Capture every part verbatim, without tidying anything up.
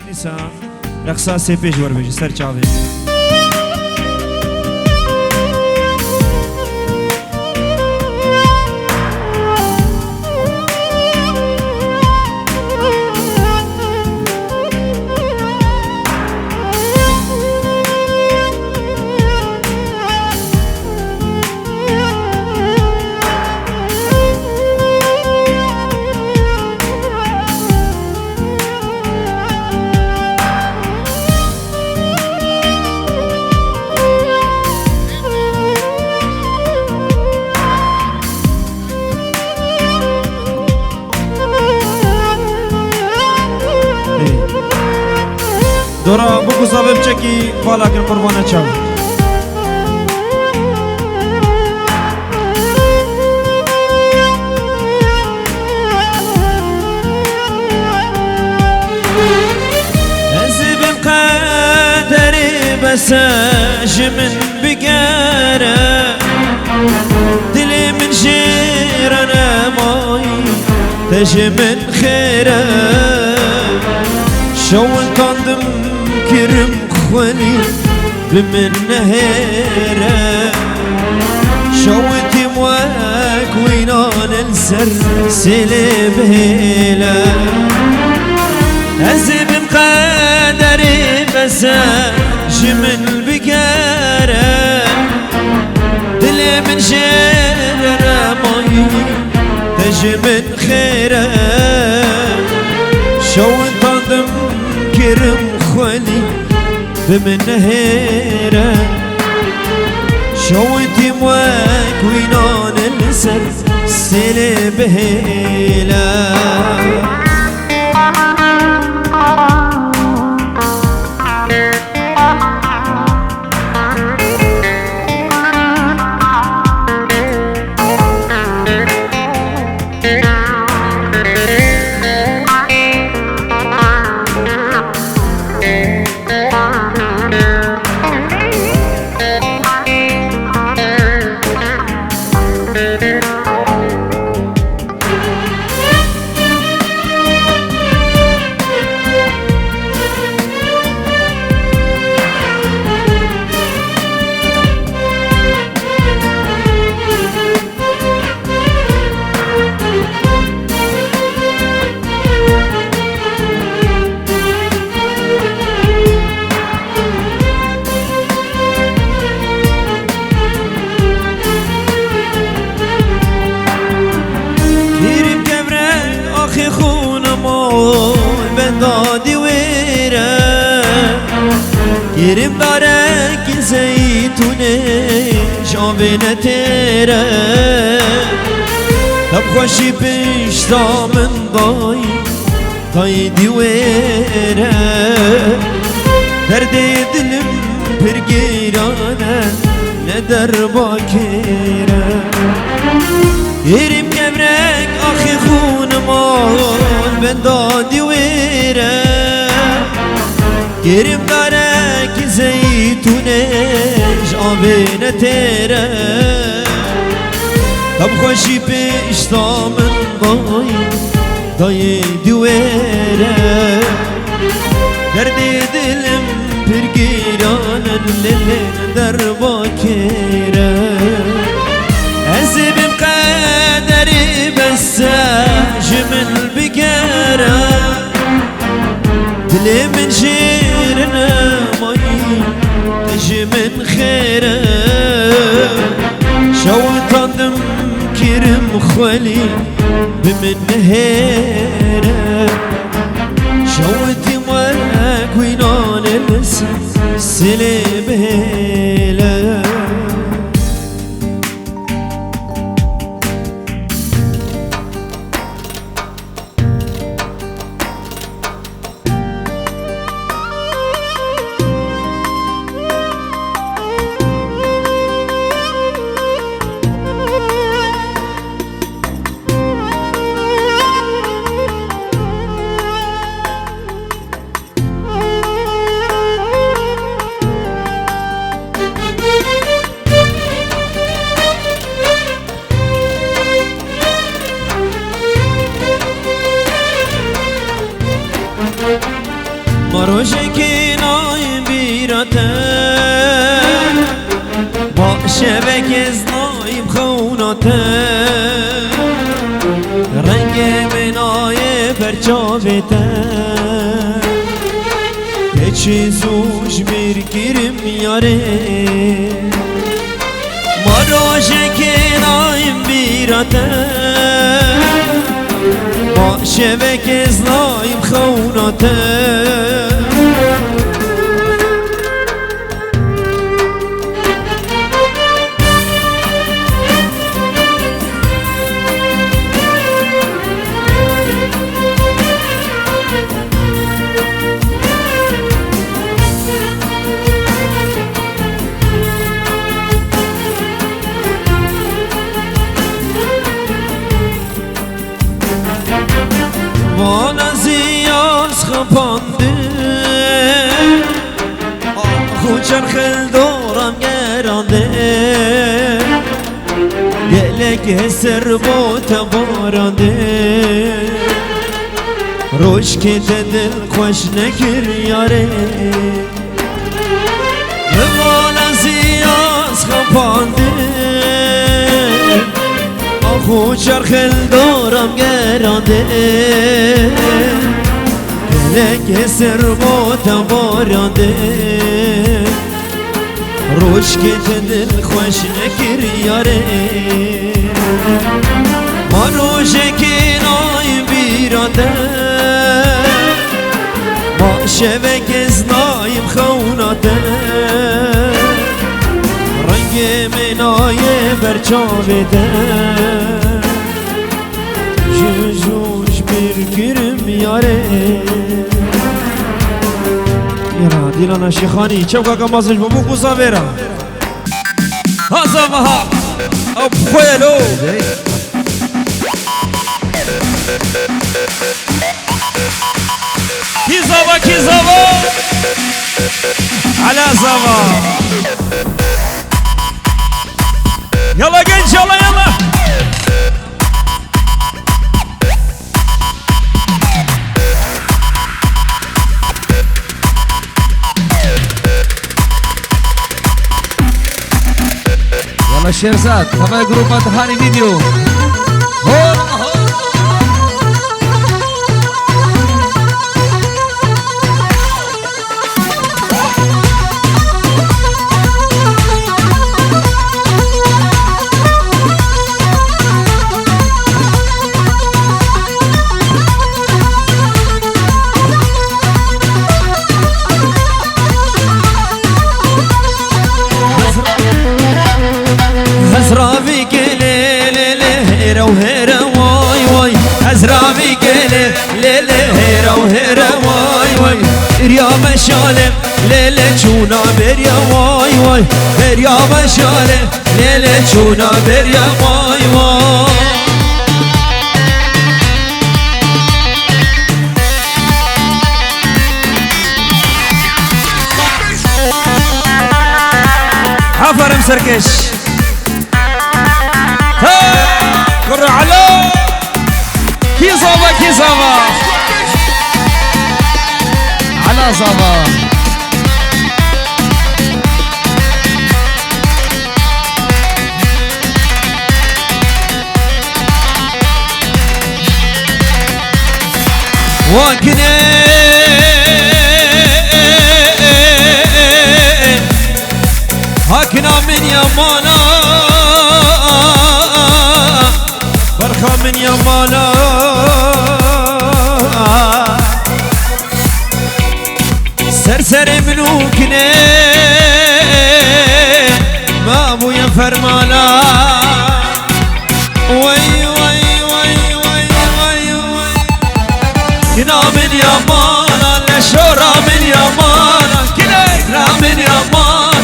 Dîsa reqsa sê pêş werbêje ser çavê. Dora, bû ku zavê biçekî vala kin qurbana çav. Ez ê bim qederê bes e ji min bigere. Dilê min jê re nemayî, te ji min xêr e. Şewin tandim kirim xwelî, bi min nehêre. Şewitîm wek wînan li ser sêlê bihêle. Ez ê bim qederê bes e ji min bigere. Dilê min jê re nemayî, te ji min xêr e. Şewin tandim kirim xwelî, bi min nehêre. Şewitîm wek wînan li ser sêlê bihêle. Kêrîm kevrek axê xûna mal benda dîwêre. Kêrîm darekî zeytûnê ji avê netêre. Te bi xweşî pişta min dayî, dayî dîwêre. Derdê dilim pir giran e, ne derba kêr e. Kêrîm kevrek axê xûna mal benda dîwêre. Kêrîm darekî zeytûnê ji avê netêre. Te bi xweşî pişta min dayî, dayê dîwêre. Derdê dilim pir giran e, lê lê derba kêr e. Ez ê bim qederê bes e ji min bigere. Dilê min jê re nemayî, te ji min xêr e. Şewitandim kirim xwelî, bi min nehêre. Şewitîm wek wînanê li ser sêlê bihêle. Ma rojekê nayêm bîra te, ma şevekê ez nayêm xewna te. Rengê min nayê ber çavê te. Te çi zû ji bîr kirim yarê. Ma rojekê nayêm bîra te, ma şevekê ez nayêm xewna te. Vana ziyaz xapandi, axu çerxil doram gerandi. Gelek hesir bo te barandi, rojkê te dil xweş nekir yarê. Min vala ziyaz xapandi, axu çerxil doram gerandi. Gelek hesir bo te barandi. Rojkê te dil xweş nekir yarê. Ma rojekê nayêm bîra te, ma şevekê ez nayêm xewna te. Rengê min nayê ber çavê te. Ji zû ji bîr kirim yarê. Yara, Dîlana Şêxanî, çew kaka mazin ji bo bû ku zavêra. Ha zava ha. Ew bi xwe ye lo. Kî zava, kî zava. Ala zava. Yala genç, yala, yala. Yala Şêrzad, tevaya grupa Dihanî Video. Ho, ho. Hezravî gelê lê lê hêre û hêre way way. Hezravî gelê lê lê hêre û hêre way way. Beriya meşalê lê lê çûna beriya way way. Beriya meşalê lê lê çûna beriya way way. Aferin Serkeş. He! Kurra alo! Kî zava, kî zava? Ala zava. Wakine. Hakina min yamana, berxa min yamana. Ser serê min û kinê mabûye fermana. Wey, wey, wey. Kina min yamana, leşora min yamana, kinekra min yamana,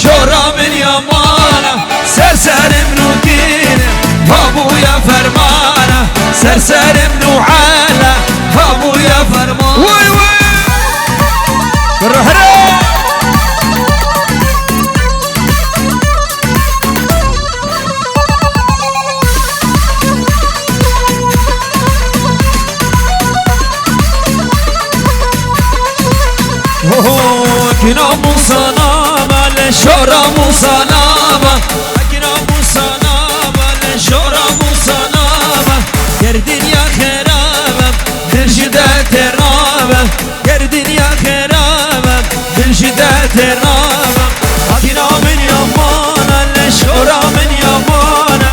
şora min yamana, ser serê min û kinê mabûye fermana, ser serê min û ela mabûye fermana. Wey, wey. Ruhre. Ho, ho, kina musana ma le şora musana ma. Kina musana ma le şora musana ma. Ger dinya xerabe, dil ji de têrabe. Ger dinya xerabe, dil ji de têrabe. Kina min yamana le şora min yamana.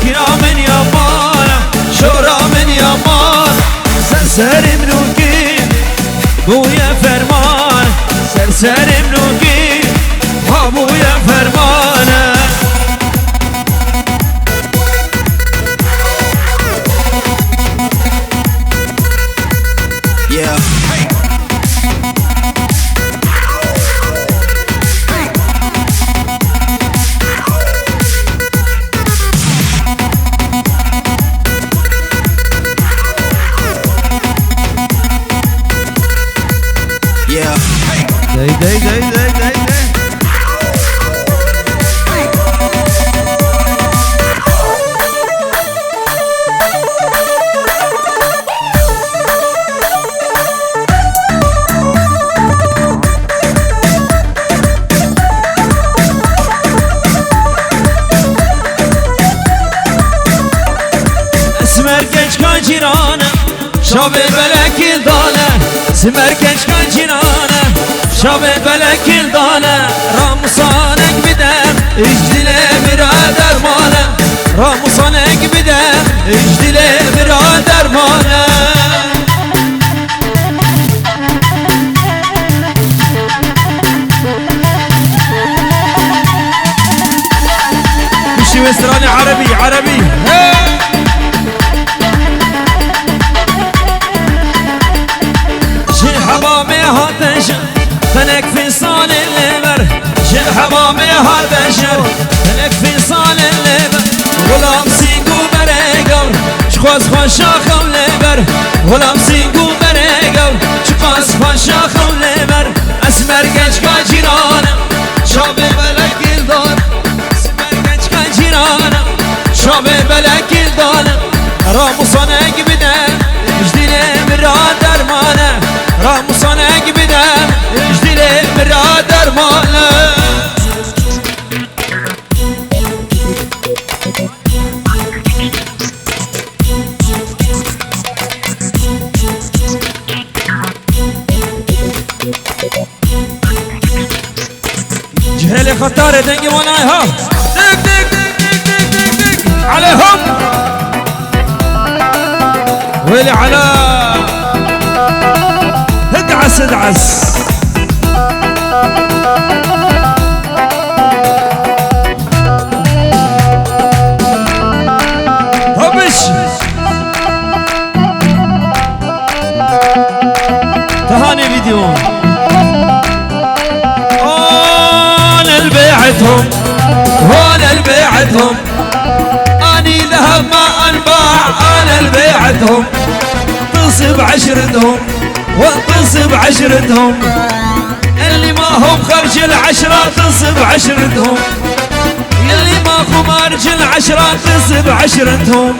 Kina min yamana, şora min yamana. Ser serê min û kî bûye ferman, ser serê min û kî ha bûye ferman. Yeah. Yeah. Dey, dey, dey, dey, dey, dey. Esmer keçka cîran e, şavê belekî dane. Simer keçka cîran e, şavê belekî dane. Ramusanek bidem, îş dilê min ra derman e. Ramusanek bidem, îş dilê min ra derman e. Piştî wê stranê erebî, erebî. Hey! Ji hemamê hate ji felek fîsanê lê ber. Ji hemamê hate ji felek fîsanê lê ber. Xulam sîng û berê gavr, ji xwe xweşa xew lê ber. Xulam sîng û berê gavr, ji xwe xweşa xew lê ber. Esmer keçka cîran e, çavê belekî dane. Esmer keçka cîran e, çavê belekî dane. Ramusanek bide, ji dilê min ra derman e. Ramusanek bide, ji dilê min ra derman e. Cihêlê xetarê dengê wan ay ha. Dik, dik, dik. Alê hop. Wêlê ala. Hid'es, hid'es. Tabiş. Tehanê vîdeo. Ana li bê'etihim, ana li bê'etihim. Anî deheb ma enba, ana li bê'etihim. Tisib eşretihim, we tisib eşretihim. Elli ma hum xercil eşra, tisib eşretihim. Elli ma xumar cil eşra, tisib eşretihim.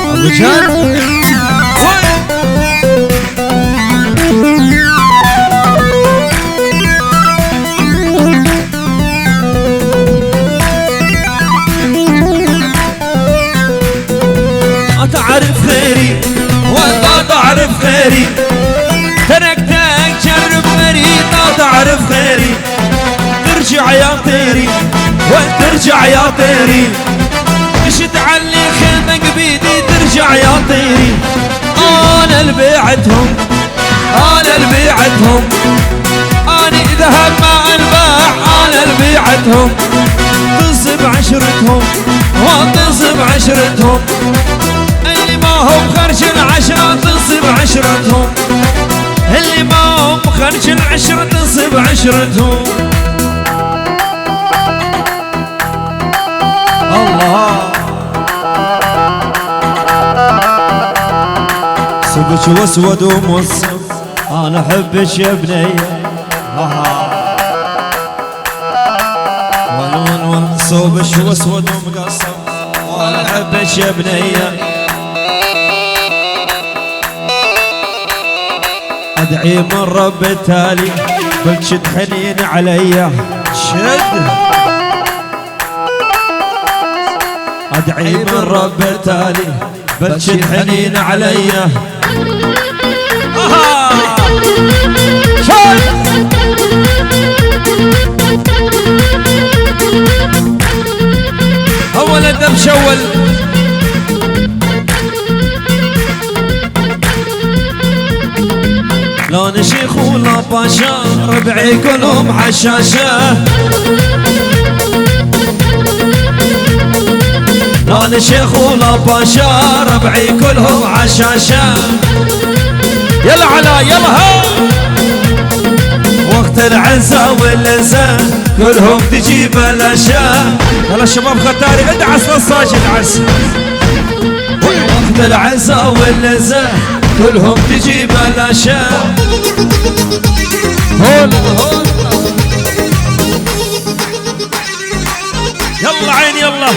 Abucan. Ata arif xêrî, wela tarif xêrî. Terek tek çerib xêrî, ta tarif xêrî. Tirciya têrî, we tirciya têrî. Işit Elî xêdek bîdî tirciya têrî. Ana li bê'etihim. أنا البيعتهم. أنا ذهب مع الباع، أنا البيعتهم. تصب عشرتهم، وتصب عشرتهم. اللي ما هم خرج العشرة تصب عشرتهم. اللي ما هم خرج العشرة تصب عشرتهم. الله. سبك واسود وموسم، أنا أحبك يا بنية. آها. ولون صوب شو اسود ومقصر، ولا حبك يا بنية. ادعي من رب التالي، بلكي تحنين عليا. شد. ادعي من رب التالي، بلكي تحنين عليا. آها. شد. اول الدم شول. لا نشيخ ولا باشا، ربعي كلهم حشاشة. لا نشيخ ولا باشا، ربعي كلهم حشاشة. يلا علا، يلا ها. وقت العزا واللذة، كلهم تجي بلاشة. يلا شباب ختاري، ادعس للصاجي، ادعس. وقت العزا واللذة، كلهم تجي بلاشة. هولا، هولا. يلا عيني، يلا.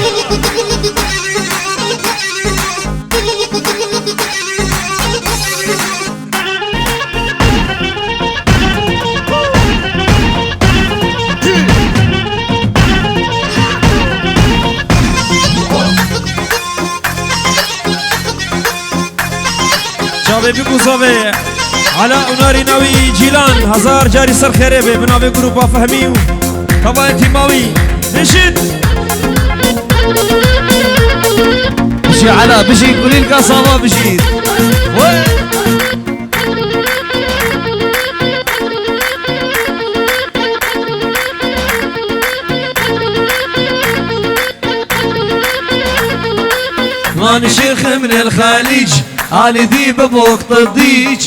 Çavê bikû zavê. Ala û narîna wî Cîlan, hezar carî ser xêrê be, bi navê grûpa Fehmî û tevayên tîma wî. Neşîd. Bijî Ala, bijî kulîlka sava bijî. Wey. Lan şêx min el Xalîc, anî dî bi bok tedîc.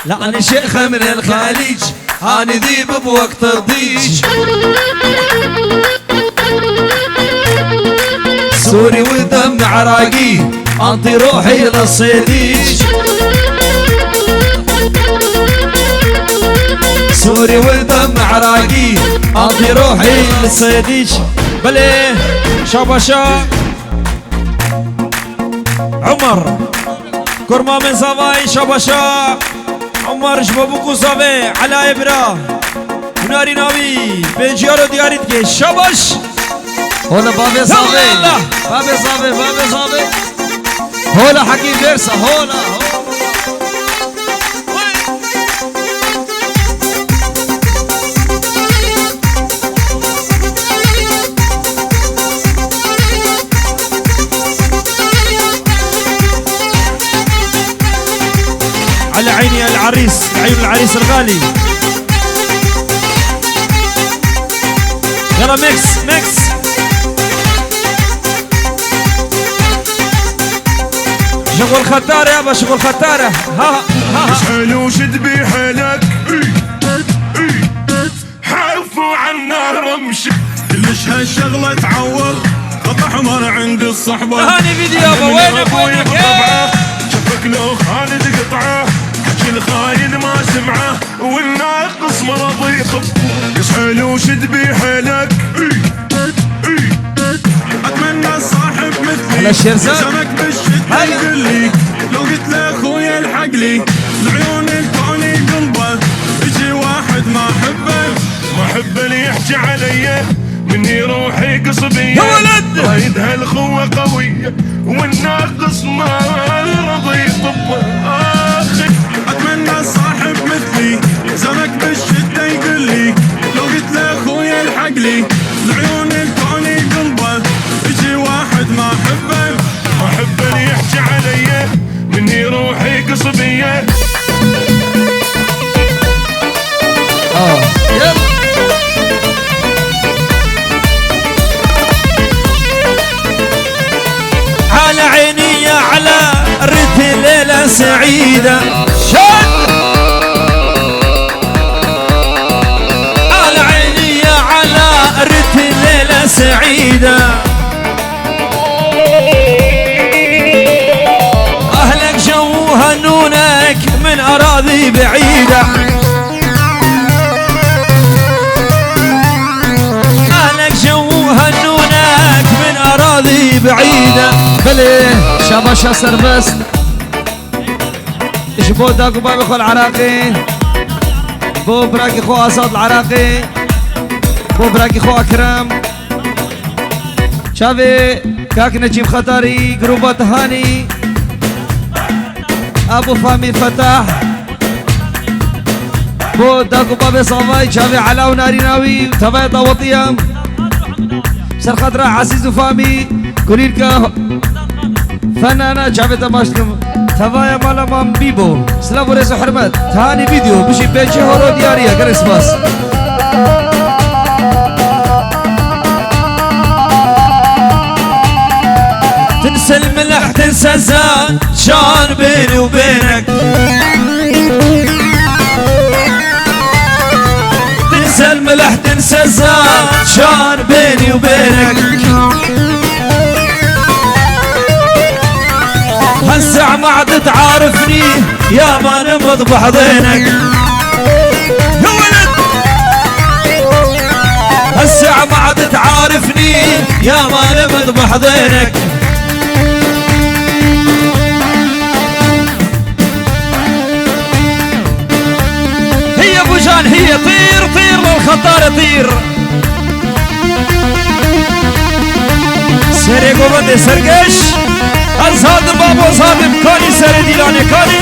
Lan şêx min el Xalîc, anî dî bi bok tedîc. سوري ودم عراقي، أنطي روحي للصيديج. سوري ودم عراقي، أنطي روحي للصيديج. بلي، شاباشا. عمر. Kurma min zavayî, şabaşa. Umar ji bo bûk û zavê, Elayê bira. Hunarî navî, pênciyaro diyarî dike, şabaş. Hola bavê zavê. Yallah. Bavê zavê, bavê zavê. Hola Hekîm Versa, hola, hola. على عيني يا العريس، عيون العريس الغالي. يلا ميكس، ميكس. شغل ختارة يابا، شغل ختارة. ها، ها، ها. حلو شد بحيلك. حفوا عنا رمش. كلش هالشغلة تعور. خط أحمر عند الصحبة. هاني فيديو يابا، وينك، وينك؟ شفك لو خالد قطعه. حكي الخاين ما سمعه. والناقص مرض يطب. يصحل وشد بحيلك. أتمنى صاحب مثلي. على الشيرزان. سمك بالشدة هلا. يقول لي. لو قلت له أخويا الحق لي. العيون الكوني قلبه. يجي واحد ما أحبه. ما أحبه اللي يحكي علي. مني روحي قصبية. يا ولد. رايد هالخوة قوية. والناقص ما رضي يطب. آخ. أتمنى صاحب مثلي. زمك بالشدة يقول لي. لو قلت له أخويا الحق لي. العيون الكوني قلبه. يجي واحد ما أحبه. ما أحبه اللي يحكي علي. مني روحي قصبية. آه. يلا. على عيني يا على ريت ليلة سعيدة. شد. على عيني يا على ريت ليلة سعيدة. أهلك جو هنونك من أراضي بعيدة. بعيدة. Belê, şabaşa serbest. Ji bo dagû bavê xwe li Iraqê, bo birakî xwe Azad li Iraqê, bo birakî xwe Ekrem. Çavê kak Necîb Xetarî, grûba Tihanî, Ebû Famî Fetah. Bo dagû bavê Zavay, çavê Ela û Narîna wî, tevaya dawetiya. Ser xatira Ezîz û Famî, kulîlka fenana, çavê te baş dikim. Tevaya mala Mam Bîbo. Silav û rêz û hurmet. Tihanî Vîdeo, bijî pêçê horo diyariye. Gelek spas. Tinsel mileh, tinsel zar, can bênî û bênek. Tinsel mileh, tinsel zar, can bênî û bênek. هسه ما عاد تعارفني يا مان مذبح ضينك. يا ولد، هسه ما عاد تعارفني يا مان مذبح ضينك. هي بوجان، هي طير، طير للخطار، طير. Serê govendê sergeş. Ez hadim babo, ez hadim. Kanî serê dîlanê, kanî.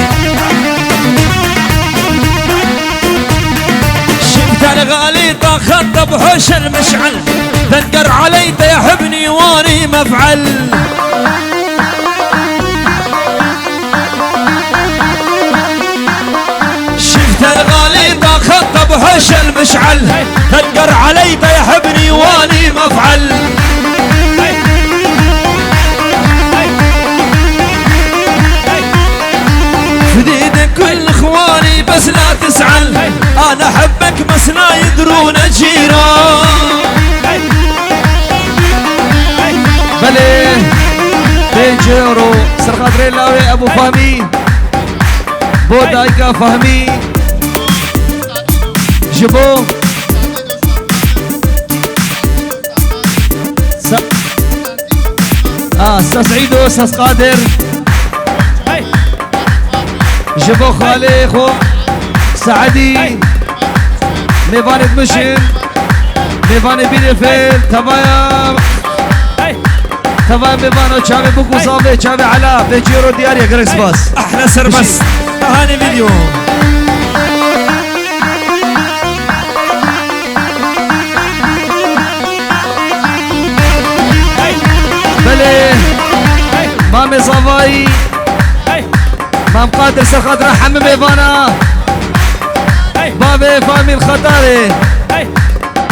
شفت الغالي طاخت بحوش المشعل، تنقر علي طيح بنيواني مفعل. شفت الغالي طاخت بحوش المشعل، تنقر علي طيح بنيواني مفعل. فديتك كل اخواني بس لا تزعل، انا احبك بس لا يدرون جيران. Belê, pênc euro, serxatirê lawê Ebû Fahmî. Bo dayika Fahmî. Ji bo Sa-, a, Sas Îdo, Sas Qadir. Ji bo xalê xwe Seedî. Mêvanê dimişin. Mêvanê bîrê fêl. Tevaya. Tevaya mêvano, çavê bûk û zavê, çavê Ela, pêncî euro diyar e, gelek spas. Ahla serbest. Hanê video. Belê. Mamê Zavayî. Mam Qadir ser xatira hemî mêvana. Bavê Famîl Xetarê.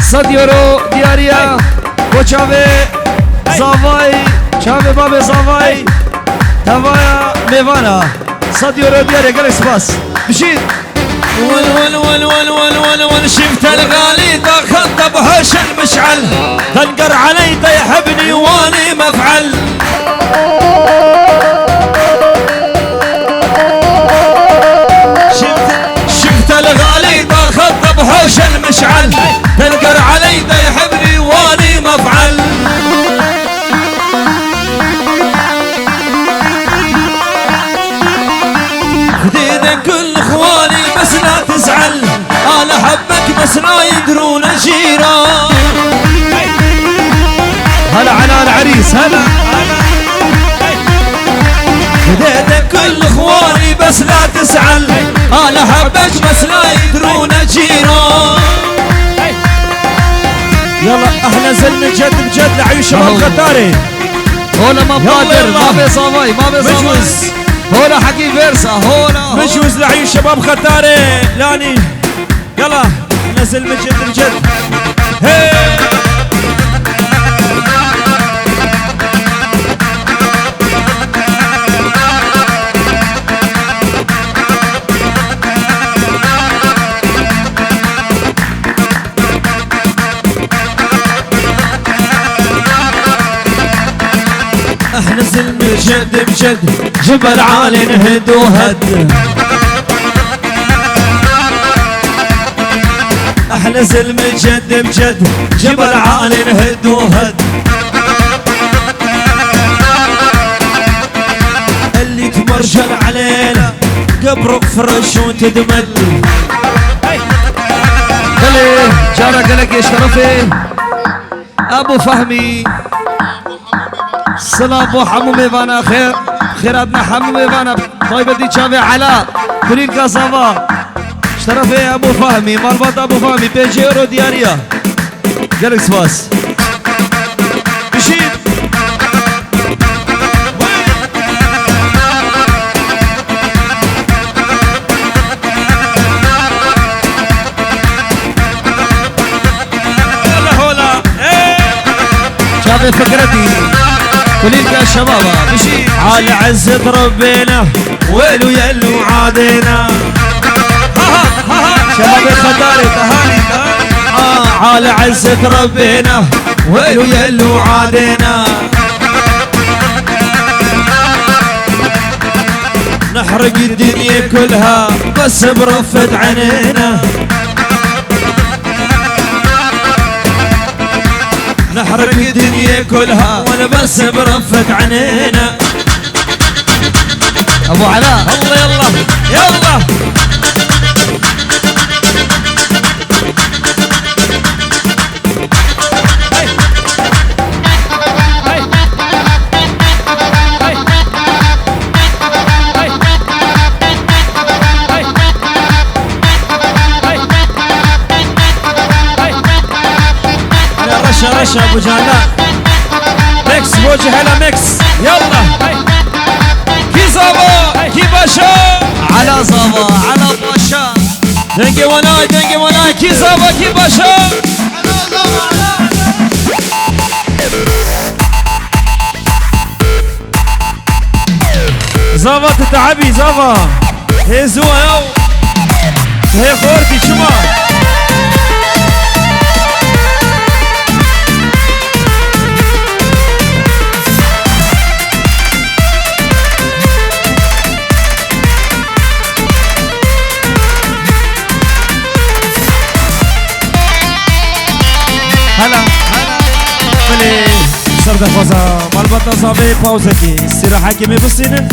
Sed euro diyariya. Bo çavê Zavayî. Çavê bavê Zavayî. Tevaya mêvana. Sed euro diyariya, gelek spas. Bijî. ول، ول، ول، ول، ول، ول، ول، شفت الغالي طاخت بحوش المشعل، تنقر علي طيح بنيواني مفعل. شفت، شفت الغالي طاخت بحوش المشعل، تنقر علي طيح بنيواني مفعل. خدينا كل اخواني بس لا تزعل، انا حبك بس لا يدرون جيران. هلا على العريس، هلا. خدينا كل اخواني بس لا تزعل، انا حبك بس لا يدرون جيران. يلا احلى زلمه جد بجد لعيون شباب أهو. خطاري. هولا ما يلا، بادر، يلا. ما بي صافي، ما بي صافي. بجوز. هولا حكي فيرسا، هولا، هولا. بجوز لعيون شباب خطاري، لاني. يلا، نزل من جد، من جد. هي. احنا زلمة جد بجد، جبل عالي نهد وهد. احنا زلمة جد بجد، جبل عالي نهد وهد. Rjal aleyna, gebro firşûn tedmel. Belê, cara gelek ê şerefê. Ebû Fehmî. Silav bo hemû mêvana xêr. Xêr hatina hemû mêvana. Taybetî çavê Ela. Kulîlka Zava. Şerefê Ebû Fehmî. Malbata Ebû Fehmî. Pêncî euro diyariya. Gelek spas. Bijî. Hola, hola, hey! Çavê Fikretî. Kulîlka şebaba. Bijî. Al izzet Rebbêna. Wêl û yel û adêna. Ha, ha, ha, ha. Şebabê Xetarê, tehanî, tehanî. Ah, al izzet Rebbêna. Wêl û yel û adêna. نحرق الدنيا كلها بس برفة عينينا. نحرق الدنيا كلها ولا بس برفة عينينا. أبو علاء. الله، يلا، يلا. على رشا، رشا أبو جانا. ميكس، بوجي هلا ميكس. يلا. كي زافا، كي باشا. على زافا، على باشا. دنگê wan ay, dengê wan ay. Kî zava, kî baş e? Zava, tu teebî, zava. Hêzû ew. Hê xortî çima? Hela, hela. Belê, ser dexwaza malbata zavê pawzekî, îstîrahekê me bistînin.